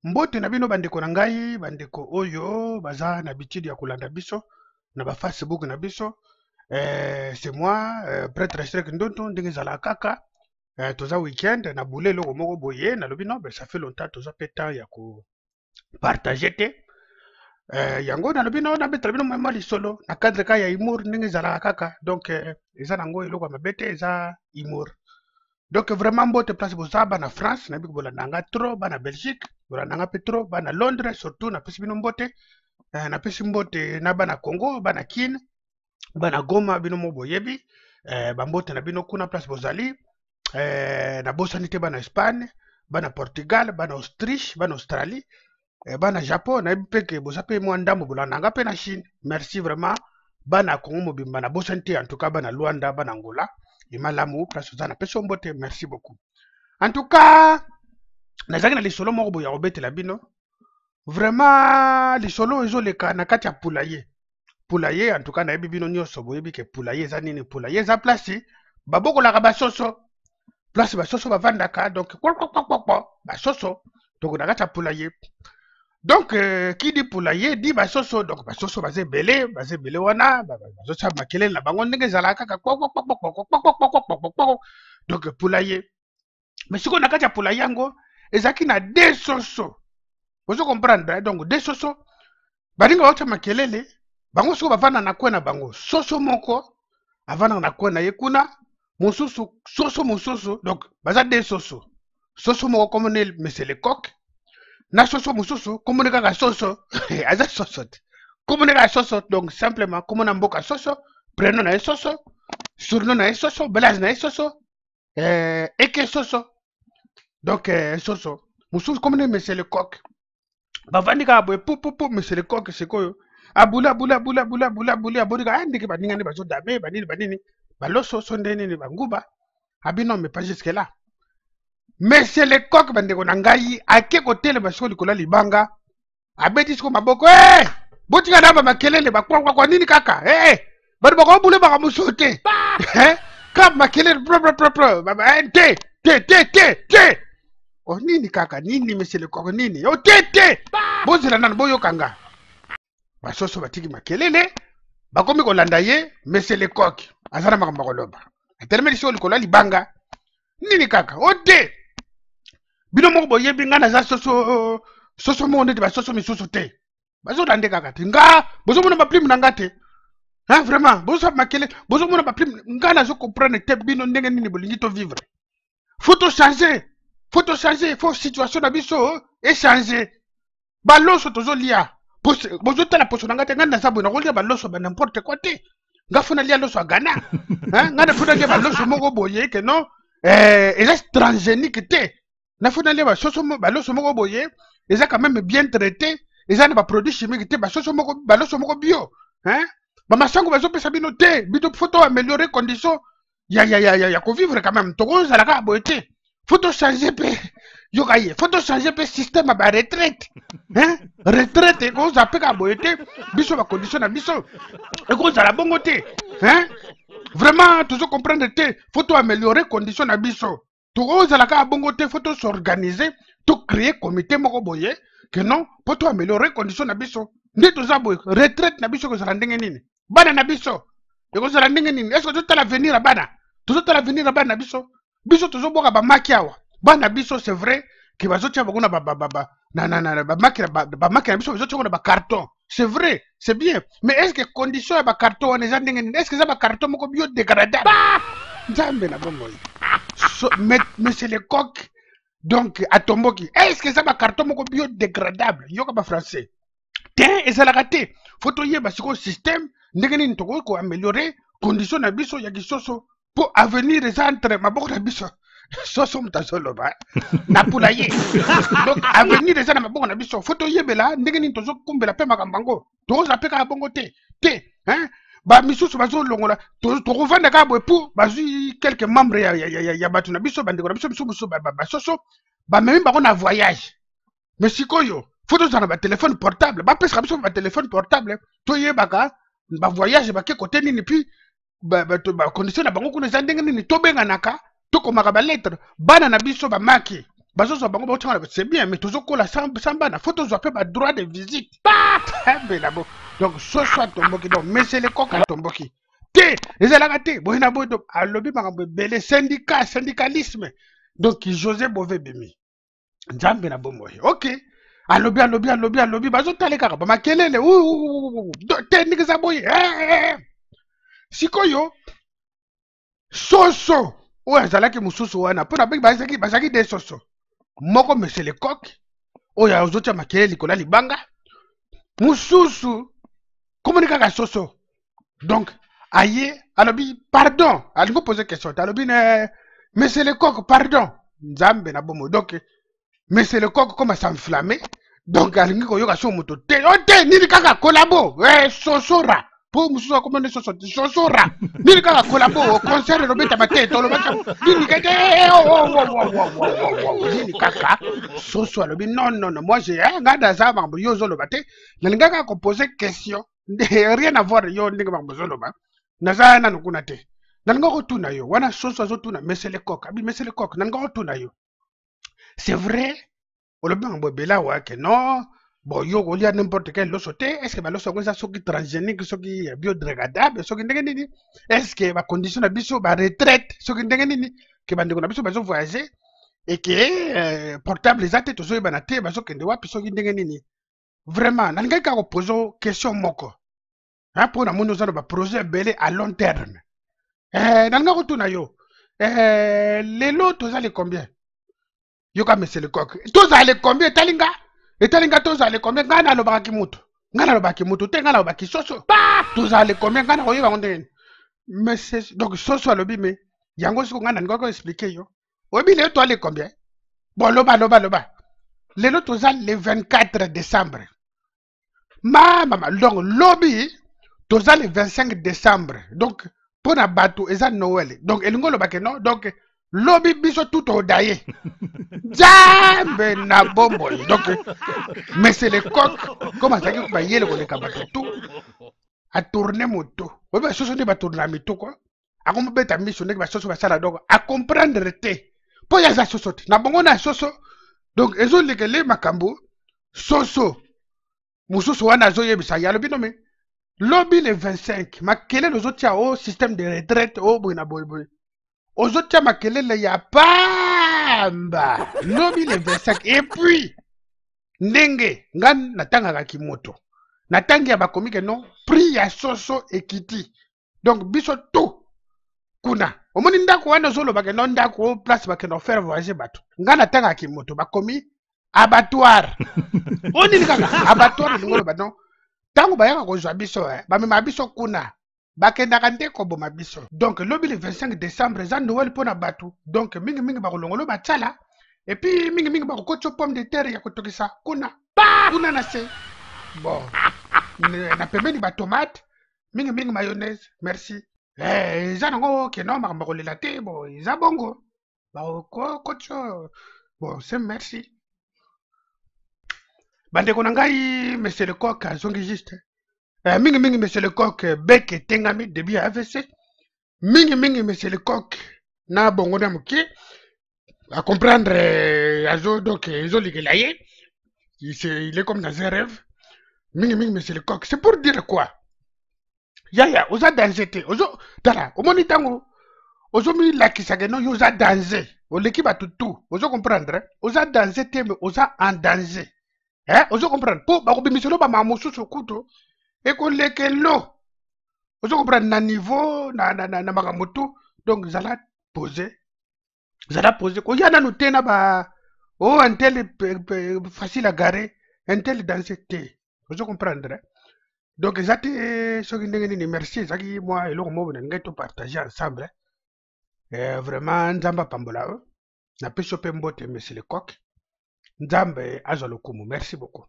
Mbote na bino bandeko na ngai, bandeko oyo baza na habitude ya kolanda biso na ba Facebook na biso. C'est moi, prêtre Shrek Ndonto, ndenge ezalaka kaka. Toza week-end na boule eloko moko boye, nalobi non, ben ça fait longtemps toza pe temps ya ko partager te. Yango nalobi non, nabetela bino mwa lisolo na cadre ka ya humour ndenge ezalaka kaka. Donc eza nango eloko ya mabe te, eza humour. Donc vraiment mbote place boza bana France, nayebi ko bolanda nga trop, bana Belgique, bolanda nga pe trop, bana Londres surtout napesi bino mbote. Napesi mbote na bana Congo, bana Kin, bana Goma, bino mo boyebi. Ba mbote na bino kuna place bozali. Nabosani te bana Espagne, bana Portugal, bana Autriche, bana Australie, bana Japon, nayebi pe ke boza pe mwa ndambo bolanda nga pe na Chine. Merci vraiment bana Congo mobimba, nabosani te en tout cas bana Luanda, bana Angola, malamu place oza, napesi yo mbote, merci beaucoup. En tout cas nazalaki na lisolo moko boye ya kobetela bino. Vraiment lisolo ezoleka na kati ya poulailler. Poulailler en tout cas nayebi bino nyonso boyebi ke poulailler eza nini. Poulailler eza place babokolaka basoso, place basoso bavandaka, donc kwa, kwa, kwa, kwa, kwa, basoso donc na kati ya poulailler. Donc qui dit poulailler dit basoso, donc basoso baza ebele, baza ebele wana, bazosala makelele na bango ndenge ezalaka kaka kwa, kwa, kwa, kwa, kwa, kwa, kwa, kwa, kwa, kwa, kwa, kwa. Donc poulailler. Mais sikoyo na kati ya poulailler yango ezalaki na deux soso. Bozo comprendre, hein? Donc deux soso balinga baotya makelele, bango sikoyo bavanda na coin na bango. Soso moko avandaka na coin na ye kuna, mosusu soso mosusu, donc baza deux soso. Soso moko komone monsieur le coq, na soso mosusu komone kaka soso. Aza soso te, komone kaka soso. Donc simplement komona mboka soso, prénom na ye soso, surnom na ye soso, blaze na ye soso, eke soso. Donc soso mosusu komone monsieur le coq, bavandi kaka boye pu pu pu. Monsieur le coq sikoyo abuli abuli abuli abuli abuli abuli abuli kaka, ndenge baninga nde bazodame banini banini baloso so nde nini banguba abi non mais pas jusque là. Monsieur le coq bandeko na ngai ake kotelema sikoyo likolo ya libanga, abeti sikoyo maboko, botika na ba makelele bakwakwa nini kaka, bato bakobule makambo mosusu te, kaka makelele pro, pro, pro, pro, ba, ba, te, te, te, te, te. Oh, nini kaka nini monsieur le coq nini, oh, te, te, bozela nanu boyoka nga. Basoso batiki makelele bakomi kolanda ye. Monsieur le coq aza na makambo ya koloba, atelemeli sikoyo likolo ya libanga nini kaka, o te bino moko boyebi nga naza soso, soso moko neti basoso misusu te, bazolande kaka te nga, bozomona ba plume na nga te, hein, vraiment bozosala makele, bozomona ba plume nga, nazo comprendre te bino ndenge nini bolingi to vivre. Faut to changer, faut to changer, faut situation na biso echanger. Baloso tozolia, bozotala poso na nga te, nga naza boye nakolia baloso ba n'importe quoi te, nga faut nalia loso ya Ghana, hein, nga na faut nalia baloso moko boye ke non, eza transgénique te, na faut nalia basoso baloso moko boye eza quand même bien traité, eza na ba produits chimiques te, basoso moko baloso moko bio, hein, bamasango bazopesa bino te, bino faut to améliorer condition ya, ya, ya, ya, ya kovivre quand même, tokozala kaka boye te, faut to changer pe, yoka ye, faut to changer pe système ya ba retraite, hein, retraite ekozala pe kaka boye te, biso ba condition na biso ekozala bongo te, hein, vraiment tozo comprendre te, faut to améliorer condition na biso, tokozala kaka bongo te, faut to s'organiser, to créer comité moko boye que non, po to améliorer condition na biso, nde toza boye, retraite na biso ekozala ndenge nini, bana na biso ekozala ndenge nini, est-ce que tozotala avenir ya bana, tozotala avenir ya bana na biso, biso tozobwaka bamaki awa, bana biso c'est vrai ke bazotia bango na ba, ba, ba, ba, na, na, na, na, bamaki na ba, bamaki na biso bazotia bango na ba carton, c'est vrai, c'est bien, mais est-ce que condition ya ba carton wana eza ndenge nini, est-ce que eza ba carton moko biodégradable? Nzambe na bomoi. So, mais, monsieur le coq, donc atomboki, est-ce que eza ba carton moko biodégradable? Yoka ba français te, ezalaka te, faut toyeba sikoyo système ndenge nini tokoki koaméliorer condition na biso ya kisoso po avenir eza entre maboko na biso. Soso moto azoloba na poulailler, donc avenir eza na maboko na biso, faut toyebela ndenge nini tozokumbela mpe makambo yango, tokozala mpe kaka bongo te te, hein? Ba misusu bazolongola, tokovanda kaka boye po bazwi quelques membres ya, ya, ya, ya bato na biso, bandeko na biso misusu mosusu basoso bamemi bango na voyage. Mais sikoyo faut tozala na batelefone portable, bapesaka biso batelefone portable, toyebaka bavoyage bake kote nini, puis ba condition na bango kuna eza ndenge nini, tobenganaka, tokomaka balettre, bana na biso bamaki. Bazozwa bango baotianga na c'est bien, mais tozokola sans bana, faut tozwa mpe ba droit de visite. Bela bo. Donc soso atomboki, donc monsieur Lecoq atomboki te, ezalaka te boye na boye. Donc alobi makambo ebele, syndicat, syndicalisme. Donc José Bove bimi Nzambe na bomoi. Ok, alobi alobi alobi alobi, bazotale kaka bamakelele te, ndenge eza boye. Sikoyo soso oyo azalaki mosusu wana mpo na bazalaki bazalaki de soso moko, monsieur Lecoq oyo azotia makelele likolo ya libanga, mosusu komoni kaka soso. Donc aye alobi pardon, alingi opose question te, alobi ne monsieur Lecoq pardon, Nzambe na bomoi. Donc monsieur Lecoq comme s'enflamme, donc alingi koyoka so moto te, o te nini kaka kolabo sosora mpo mosusu akoma nde soso sosora nini kaka kolabo, concert elobetama te, tolobaki nini kaka nini kaka. Soso alobi non non non, moi je ngai naza makambo yo ozoloba te, nalingaki kaka kopose question, rien à voir yo ndenge makambo ozoloba, naza nanu kuna te, nalinga kotuna yo wana. Soso azotuna monsieur Lecoq, abi monsieur Lecoq, nalinga kotuna yo, c'est vrai olobi makambo ebele awa ke non, bon, yo kolia n'importe quel loso te, est ce que baloso yango eza soki transgénique, soki biodégradable, soki ndenge nini? Est ce que bacondition na biso baretraite, soki ndenge nini ke bandeko na biso bazovoyage eke portable eza te, tozoyebana te bazokende wapi, soki ndenge nini? Vraiment nalingaki kaka kopose question moko mpo namoni oza na baprojet ebele à long terme. Nalinga kotuna yo, lelo toza le combien? Yoka monsieur Lecoq, tozala le combien? Etali nga, etali nga, tozala le combien? Ngai nalobaka kimutu, ngai nalobaka kimutu te, ngai nalobaka kisoso. Tozala le combien? Ngai nakoyeba yango ndenge nini? Monsieur, donc soso alobi me yango siko ngai nalingaki koexpliquer yo. Oyebi lelo toza le combien? Bon, loba loba loba, lelo toza le 24 décembre. Ma mama, donc lobi toza le 25 décembre, donc mpo na bato eza Noël. Donc elingi oloba ke non, donc lobi biso tu todaye, Nzambe na bomoi. Donc monsieur Lecoq comme azalaki bayele koleka bato tu, atourne moto, oyebi basoso nde batourna mito kua, akomobeta miso ndenge basoso basala. Donc acomprendre te mpo ye aza soso te na bongo na soso. Donc ezolekele makambo soso mosusu wana azoyebisa ye, alobi no me lobi le 25, makelele ozotia o système de retraite o boye na boye boye, ozotia makelele ya pamba lobi le 25. Et puis ndenge nga natangaka kimoto, natangi ya bakomi ke non, prix ya soso ekiti. Donc biso tout kuna omoni ndako wana ozolobaka no ndako o place bakende kofaire voyager bato, nga natangaka kimoto, bakomi abattoir. O nini kaka abattoir? Elingi oloba non, ntango bayaka kozwa biso, bamemaka biso kuna, bakendaka nde koboma biso. Donc lobi le 25 décembre eza Noël mpo na bato, donc mingimingi bakolongolo batiala, et puis mingimingi bakokotisa pomme de terre ya kotokisa kuna kuna na se, bon, na pembeni batomate, mingimingi mayonnaise. Merci. Eza nango keno makambo kolela te, bon, eza bongo, bakokotisa. Bon, c'est merci bandeko na ngai. Monsieur Lecoq azongi juste mingimingi monsieur Lecoq bek etengami début ya AVC. Mingimingi monsieur Lecoq na bongo na moke acomprendre azo, donc ezolikela ye, il est comme dans un rêve. Mingimingi monsieur Lecoq, c'est pour dire quoi? Yaya, oza danger te, ozo tala, omoni ntango ozomilakisaka no yo oza danger, oleki bato tu, ozo comprendre, oza danger te, mais oza en danger, eh? Ozo comprendre, mpo bakobimiselo bamama mosusu kutu ekolekelo, ozo comprendre, na niveau na makambo tu. Donc zala posé, zala posé, koya nanu te na ba oh un tel facile à garer, un tel danger te, ozo comprendre, eh? Donc eza te soki ndenge nini. Merci, ezalaki mwa eloko moko na ngai topartage ensemble. Vraiment Nzambe apambola yo, napesi yo mpe mbote monsieur Lecoq, Nzambe azwa lokumu. Merci beaucoup.